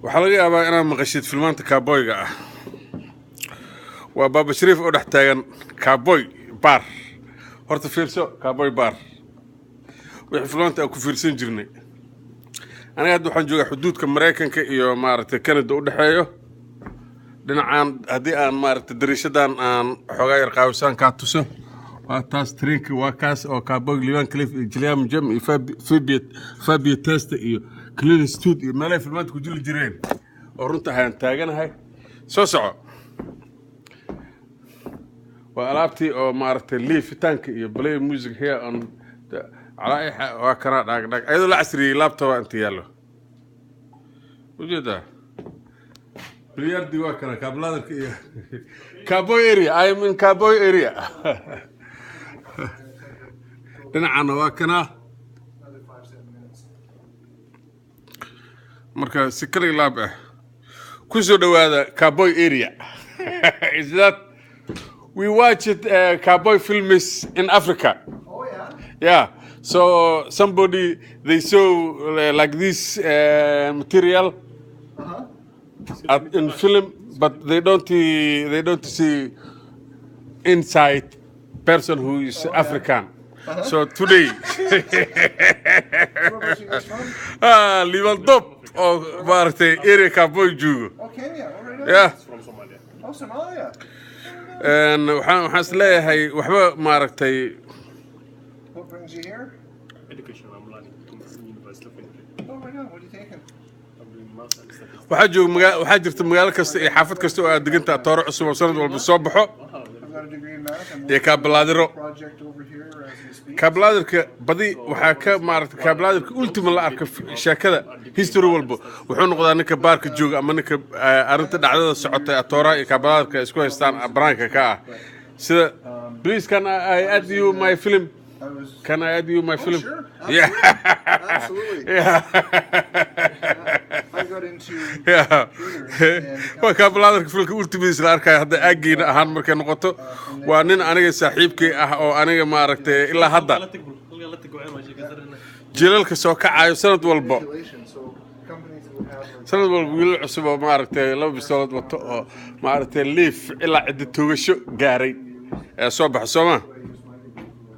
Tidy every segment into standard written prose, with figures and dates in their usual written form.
Waxaa laga yaabaa inaad maqashid filmaanta cowboyga ah. Waa Baaba Shariif oo dhex taagan cowboy bar. Horta fiirso cowboy bar, wixii filmaanta aan ku fiirsan jirnay. Aniga hadda waxaan joogaa xuduudka Maraykanka iyo maaragtay Canada u dhexeeyo. Dhinacan haddii aan maaragtay dariishadan aan xoogaa yar qaawisaan kaa tuso, waa taas trainka, waa kaas oo cowboy Lee Van Cleef iyo Jiliam Jem iyo Fabio Testa iyo Clint Eastwood iyo meelahay filmaanta ku jili jireen oo runta ayaan taaganahay. Soo soco, waa alaabtii oo maaragtay liifitaanka iyo play music here on calaa'ixa. Waa kana dhaag dhaag ayadoo la casriyey, laptop inta yaallo ujeedaa, billiardi waa kana, kaabladarka iyo cowboy area. I am in cowboy area. Dhinacana waa kana. Another 5, 7 minutes. Marka si kali laab ah ku soo dhawaada cowboy area. Is that we watch it, cowboy films in Africa. Oh yeah. Yeah, so somebody, they saw like this material in film, but they don't see inside person who is African. So today Where was you guys from? Ah, Liban Dop oo maaragtay area cowboy joogo. Oh, Kenya. Oh, right on. Yeah. From Somalia. Oh, Somalia. Waxaan is leeyahay waxba maaragtay. What brings you here? Education. I'm learning in University of Winnipeg. Oh, right on. What are you taking? I'm doing math and statistics. Waxaa jooga waxaa jirta magaalo kasta iyo xaafad kasta oo aad degantaa tooro cusub oo sanad walba soo baxo I've got a degree in math. I'm iyo working on a kaabalaadirro. project over here as we speak. Kaabalaadirka badi waxaa ka maaragtay kaabalaadirka ultima la arka sheekada history walba wuxuu noqdaa ninka baarka jooga ama ninka arrinta dhacdada socota ee atooraha iyo kaabalaadirka ay isku haystaan banaanka ka ah. Sida, please, can I add you my film? I was. Can I add you my Oh, film? sure. Yeah. Absolutely. Yeah. I got into computers and Waa kaabalaadarka filmka ultimadiis la arkaya hadda aaggeena ahaan markay noqoto. Waa nin aniga saaxiibkay ah oo aniga maaragtay ilaa hadda jiilalka soo kacayo sanad walba manipulation. So companies that would have like sanad walba wiilal cusub oo maaragtay laba bistoolad wato oo maaragtay liif ilaa ciddi toogasho gaaray ee soo baxa sooma. I use my degree for.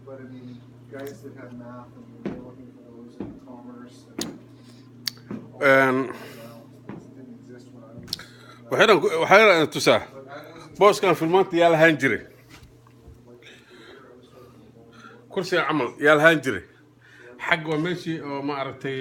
But I mean, guys that had math and were looking for those in commerce and all didn't exist when I was. Waxayna tusaa But I wasn't booskan filmaanta yaa lahaan jiray, kursiga camal yaa lahaan jiray. Xag waa meeshii oo maaragtay.